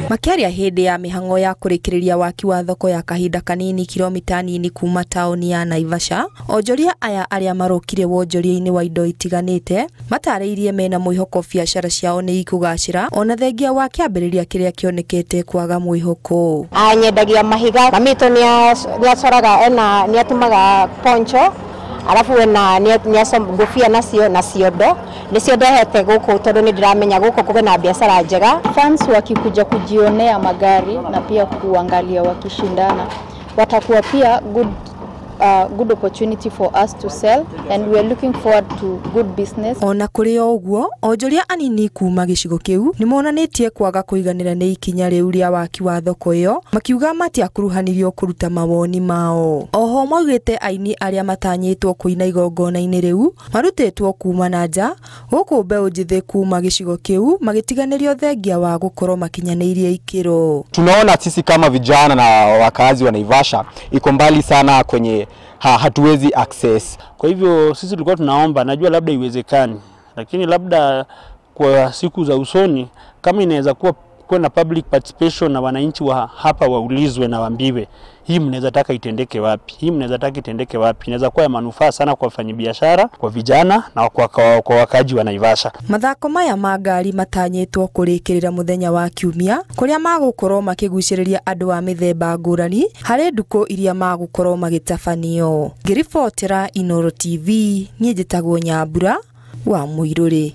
Makĩaria hĩndĩ ya mĩhang'o ya kũrĩkĩrĩria waki wa thoko ya kahinda kanini kilomita nini kuma taũni ya Naivasha, onjoria aya arĩa marũkire wonjoria-inĩ wa indo itiganĩte matarĩirie mena mwĩhoko biacara ciao nĩ ikũgacĩra ona thengia wa kĩambĩrĩria kĩrĩa kĩonekete kwaga mwĩhoko. Nyendagia mahiga, mami witũ nĩ acoraga, ena nĩ atumaga poncho, alafu ena nĩ ngũbia nacio na ciondo nĩcio ndehete gũkũ tondũ nĩ ndĩramenya gũkũ kwĩna biacara njega. Fans wakikuja kujionea magari na pia kuangalia wakishindana watakuwa pia good opportunity for us to sell, and we are looking forward to good business. Ona kũrĩ o ũguo, onjoria anini kuma gĩcigo kĩu nĩ monanĩtie kwaga kũiganĩra nĩ ikinya rĩu rĩa waki wa thoko ĩyo, makiuga matiakuruhanirio kũruta mawoni mao. Oho maugĩte aini arĩa matanyĩtwo kũina igongona-inĩ rĩu marutĩtwo kuma na nja, gũkũ mbeũ njĩthĩ kuma gĩcigo kĩu magĩtiganĩrio thengia wa gũkorwo makinyanĩirie ikĩro. Tunaona sisi kama vijana na wakazi wa Naivasha iko mbali sana kwenye hatuwezi access. Kwa hivyo sisi tulikuwa tunaomba, najua labda iwezekani, lakini labda kwa siku za usoni kama inaweza kuwa na public participation na wananchi wa hapa waulizwe na waambiwe hii mnaweza taka itendeke wapi, hii mnaweza taka itendeke wapi, inaweza kuwa ya manufaa sana kwa wafanyabiashara, kwa vijana na kwa wakaji wa Naivasha. Mathako maya ma ngari matanyĩtwo kũrĩkĩrĩra mũthenya wa kiumia kũrĩa magũkorwo makĩgucĩrĩria andũ a mĩthemba ngũrani harĩ ndukũ iria magũkorwo magĩtabanio. Ngĩribotera Inooro TV, niĩ njĩtagwo Nyambura wa Mũirũrĩ.